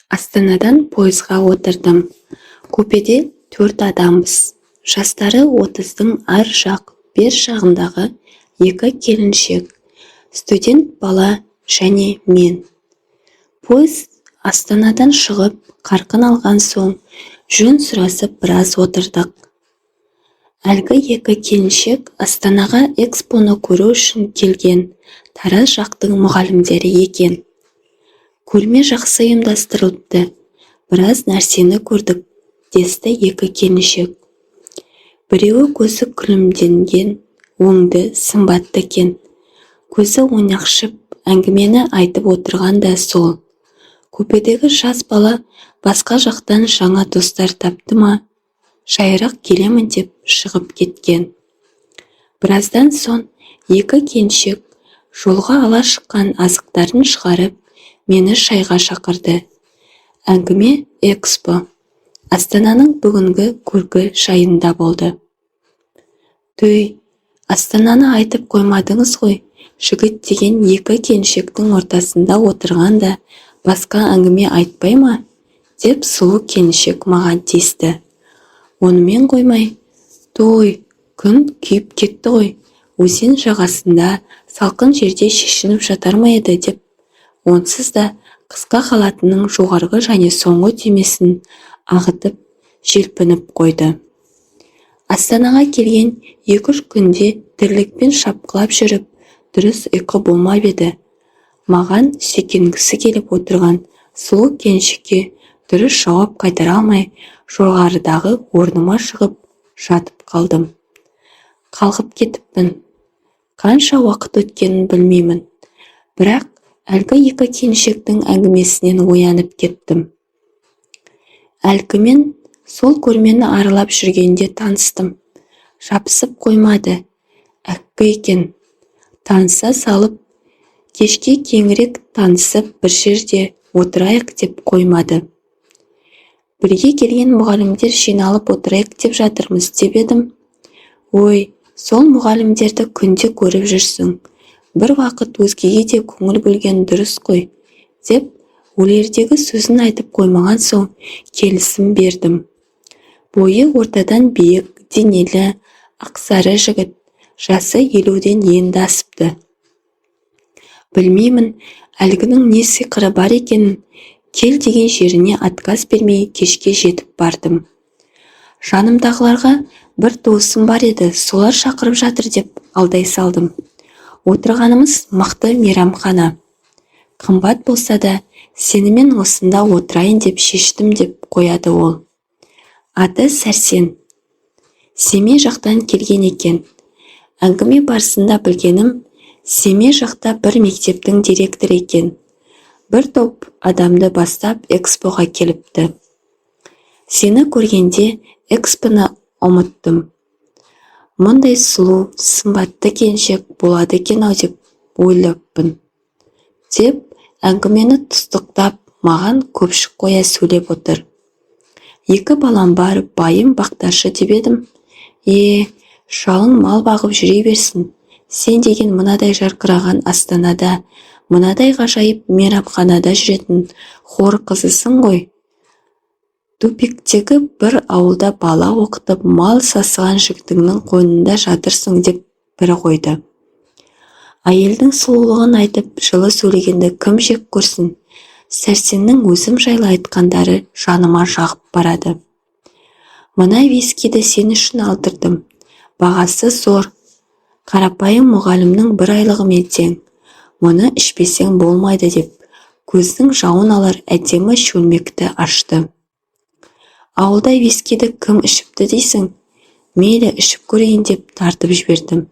Астанадан пойызға отырдым. Купеде төрт адамбыз. Жастары 30-дың ар жақ, бер жағындағы екі келіншек, студент бала және мен. Пойыз Астанадан шығып, қарқын алған соң жөн сұрасып біраз отырдық. Әлгі екі келіншек Астанаға ЭКСПОны көру үшін келген Тараз жақтың мұғалімдері екен. Көрме жақсы ұйымдастырылыпты, біраз нәрсені көрдік, десті екі келіншек. Біреуі көзі күлімденген, өңді, сымбатты екен. Көзі ойнақшып, әңгімені айтып отырған да сол. Купедегі жас бала басқа жақтан жаңа достар тапты ма, жайырақ келемін деп шығып кеткен. Біраздан соң екі келіншек жолға ала шыққан азықтарын шығарып, мені шайға шақырды. Әңгіме ЭКСПО, Астананың бүгінгі көркі жайында болды. Түй, Астананы айтып қоймадыңыз ғой, жігіт деген екі келіншектің ортасында отырған да басқа әңгіме айтпай ма, деп сұлу келіншек маған тиісті. Онымен қоймай, той, күн күйіп кетті ғой, өзен жағасында салқын жерде шешініп жатар ма еді деп, онсыз да қысқа халатының жоғарғы және соңғы түймесін ағытып, желпініп қойды. Астанаға келген 2-3 күнде тірлікпен шапқылап жүріп, дұрыс ұйқы болмап еді. Маған сүйкенгісі келіп отырған сұлу келіншекке дұрыс жауап қайтара алмай, жоғарыдағы орныма шығып жатып қалдым. Қалғып кетіппін. Қанша уақыт өткенін білмеймін. Бірақ әлгі екі келіншектің әңгімесінен оянып кеттім. Әлгімен сол көрмені аралап жүргенде таныстым. Жабысып қоймады, әккі екен. Таныса салып, кешке кеңірек танысып бір жерде отырайық деп қоймады. Бірге келген мұғалімдер жиналып отырайық деп жатырмыз деп едім. Ой, сол мұғалімдерді күнде көріп жүрсің. Бір уақыт өзгеге де көңіл бөлген дұрыс қой, деп өлердегі сөзін айтып қоймаған соң келісім бердім. Бойы ортадан биік, денелі, ақсары жігіт, жасы 50-ден енді асыпты. Білмеймін, әлгінің не сиқыры бар екенін, кел деген жеріне отказ бермей кешке жетіп бардым. Жанымдағыларға бір туысым бар еді, солар шақырып жатыр деп алдай салдым. Отырғанымыз мықты мейрамхана. Қымбат болса да, сенімен осында отырайын деп шештім деп қояды ол. Аты Сәрсен. Семей жақтан келген екен. Әңгіме барысында білгенім, Семей жақта бір мектептің директоры екен. Бір топ адамды бастап ЭКСПОға келіпті. Сені көргенде ЭКСПОны ұмыттым. Мұндай сұлу, сымбатты келіншек болады екен-ау деп ойлаппын, деп әңгімені тұстықтап, маған көпшік қоя сөйлеп отыр. Екі балам бар, байым бақташы деп едім. Е, шалың мал бағып жүре берсін. Сен деген мынадай жарқыраған Астанада, мынадай ғажайып мейрамханада жүретін хор қызысың ғой. Тупиктегі бір ауылда бала оқытып, мал сасыған жігітіңнің қойнында жатырсың деп бір қойды. Әйелдің сұлулығын айтып, жылы сөйлегенді кім жек көрсін? Сәрсеннің өзім жайлы айтқандары жаныма жағып барады. Мына вискиді сен үшін алдырдым. Бағасы зор. Қарапайым мұғалімнің бір айлығымен тең. Мұны ішпесең болмайды деп, көздің жауын алар әдемі шөлмекті ашты. Ауылда вискиді кім ішіпті дейсің? Мейлі ішіп көрейін деп тартып жібердім.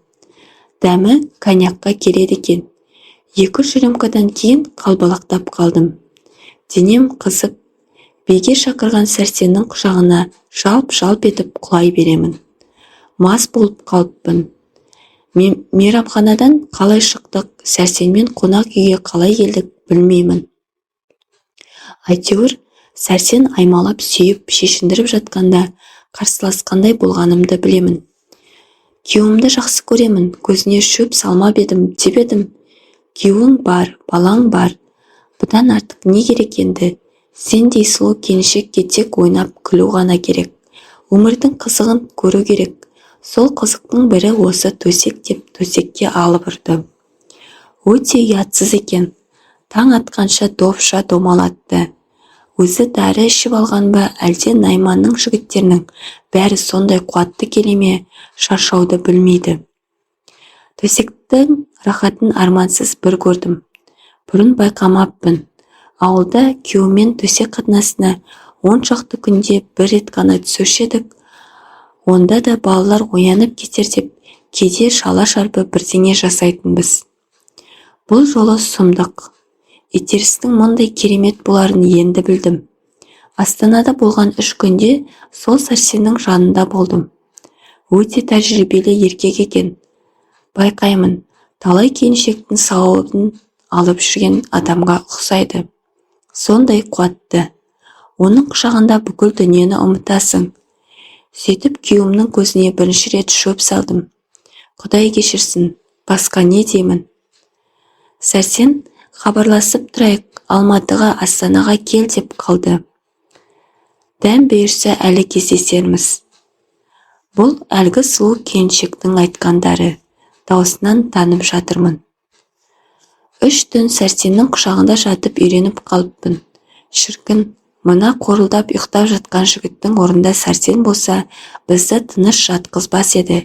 Дәмі коньякқа келеді екен. 2-3 рюмкадан кейін қалбалақтап қалдым. Денем қызып, биге шақырған Сәрсеннің құшағына жалп-жалп етіп құлай беремін. Мас болып қалыппын. Мейрамханадан қалай шықтық, Сәрсенмен қонақ үйге қалай келдік білмеймін. Әйтеуір Сәрсен аймалап сүйіп, шешіндіріп жатқанда қарсыласқандай болғанымды білемін. Күйеуімді жақсы көремін, көзіне шөп салмап едім деп едім. Күйеуің бар, балаң бар. Бұдан артық не керек енді Сендей сұлу келіншекке тек ойнап күлу ғана керек. Өмірдің қызығын көру керек. Сол қызықтың бірі осы төсек деп төсекке алып ұрды. Өте ұятсыз екен. Таң атқанша допша домалатты. Өзі дәрі ішіп алған ба, әлде найманның жігіттерінің бәрі сондай қуатты келе ме, шаршауды білмейді. Төсектің рахатын армансыз бір көрдім. Бұрын байқамаппын. Ауылда күйеуіммен төсек қатынасына 10 шақты күнде бір рет қана түсуші едік. Онда да балалар оянып кетер деп кейде шала-шарпы бірдеңе жасайтынбыз. Бұл жолы сұмдық. Итерістің мұндай керемет боларын енді білдім. Астанада болған 3 күнде сол Сәрсеннің жанында болдым. Өте тәжірибелі еркек екен. Байқаймын, талай келіншектің сауабын алып жүрген адамға ұқсайды. Сондай қуатты. Оның құшағында бүкіл дүниені ұмытасың. Сөйтіп күйеуімнің көзіне бірінші рет шөп салдым. Құдай кешірсін, басқа не деймін. Сәрсен хабарласып тұрайық, Алматыға, Астанаға кел деп қалды. Дәм бұйырса, әлі кездесерміз. Бұл әлгі сұлу келіншектің айтқандары. Даусынан танып жатырмын. 3 түн Сәрсеннің құшағында жатып үйреніп қалыппын. Шіркін, мына қорылдап ұйықтап жатқан жігіттің орнында Сәрсен болса, бізді тыныш жатқызбас еді.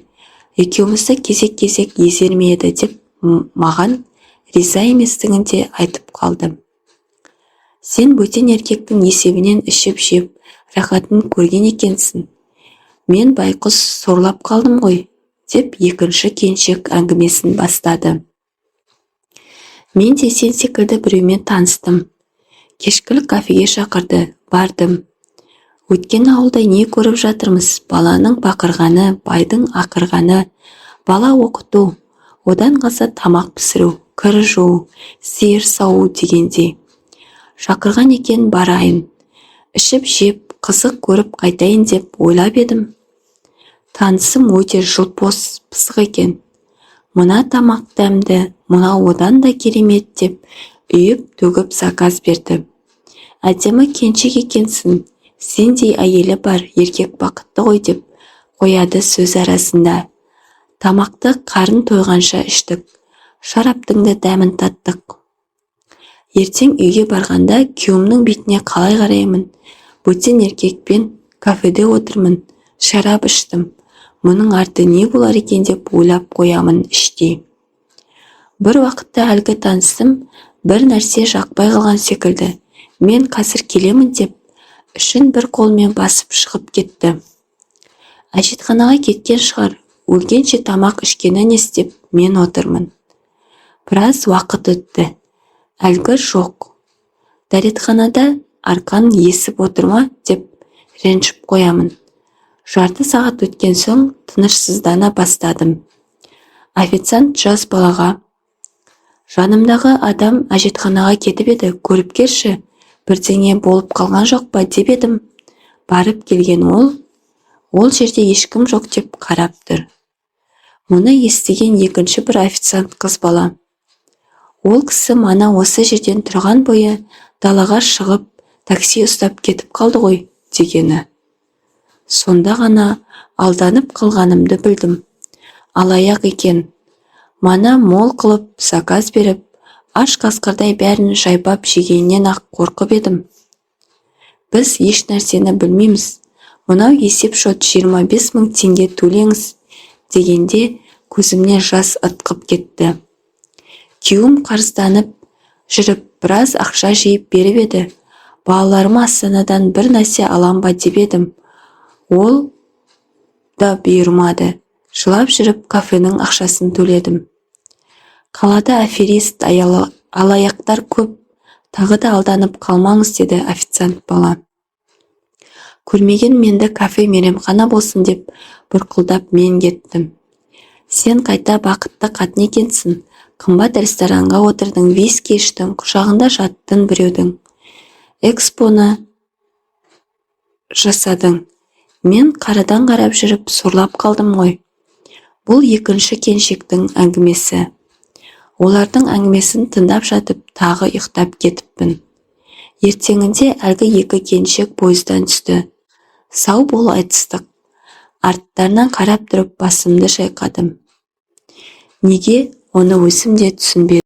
Екеумізді кезек-кезек езер ме еді деп маған риза еместігін де айтып қалды. Сен бөтен еркектің есебінен ішіп-жеп, рахатын көрген екенсің. Мен байқұс сорлап қалдым ғой, деп екінші келіншек әңгімесін бастады. Мен де сен секілді біреумен таныстым. Кешкілік кафеге шақырды, бардым. Өткен ауылда не көріп жатырмыз? Баланың бақырғаны, байдың ақырғаны, бала оқыту, одан қалса тамақ пісіру, кір жуу, сиыр сауу дегендей. Шақырған екен, барайын. Ішіп-жеп, қызық көріп қайтайын деп ойлап едім. Танысым өте жылпос, пысық екен. Мына тамақ дәмді, мынау одан да керемет деп үйіп-төгіп заказ берді. Әдемі келіншек екенсің, сендей әйелі бар еркек бақытты ғой деп қояды сөз арасында. Тамақты қарын тойғанша іштік, шараптың да дәмін таттық. Ертең үйге барғанда күйеуімнің бетіне қалай қараймын? Бөтен еркекпен кафеде отырмын, шарап іштім. Мұның арты не болар екен деп ойлап қоямын іштей. Бір уақытта әлгі танысым бір нәрсе жақпай қалған секілді. Мен қазір келемін деп, ішін бір қолымен басып шығып кетті. Әжетханаға кеткен шығар, өлгенше тамақ ішкені несі деп мен отырмын. Біраз уақыт өтті. Әлгі жоқ. Дәретханада арқан есіп отыр ма деп ренжіп қоямын. Жарты сағат өткен соң тынышсыздана бастадым. Официант жас балаға: «Жанымдағы адам әжетханаға кетіп еді, көріп келші, бірдеңе болып қалған жоқ па?» деп едім. Барып келген ол, ол жерде ешкім жоқ деп қарап тұр. Мұны естіген екінші бір официант қыз бала: «Ол кісі мана осы жерден тұрған бойы далаға шығып, такси ұстап кетіп қалды ғой», дегені. Сонда ғана алданып қалғанымды білдім. Алаяқ екен. Мана мол қылып заказ беріп, аш қасқырдай бәрін жайпап жегенінен-ақ қорқып едім. Біз еш нәрсені білмейміз. Мынау есеп-шот, 25 000 теңге төлеңіз дегенде көзімнен жас ытқып кетті. Күйеуім қарызданып жүріп біраз ақша жиып беріп еді. Балаларыма Астанадан бір нәрсе алам ба деп едім. Ол да бұйырмады. Жылап жүріп кафенің ақшасын төледім. Қалада аферист, алаяқтар көп, тағы да алданып қалмаңыз, деді официант бала. Көрмеген менді кафе мейрамхана болсын деп бұрқылдап мен кеттім. Сен қайта бақытты қатын екенсің. Қымбат ресторанға отырдың, виски іштің, құшағында жаттың біреудің. Экспоны жасадың. Мен қарадан қарап жүріп сорлап қалдым ғой. Бұл екінші келіншектің әңгімесі. Олардың әңгімесін тыңдап жатып тағы ұйықтап кетіппін. Ертеңінде әлгі екі келіншек пойыздан түсті. Сау бол айтыстық. Арттарынан қарап тұрып басымды шайқадым. Неге, оны өзім де түсінбедім.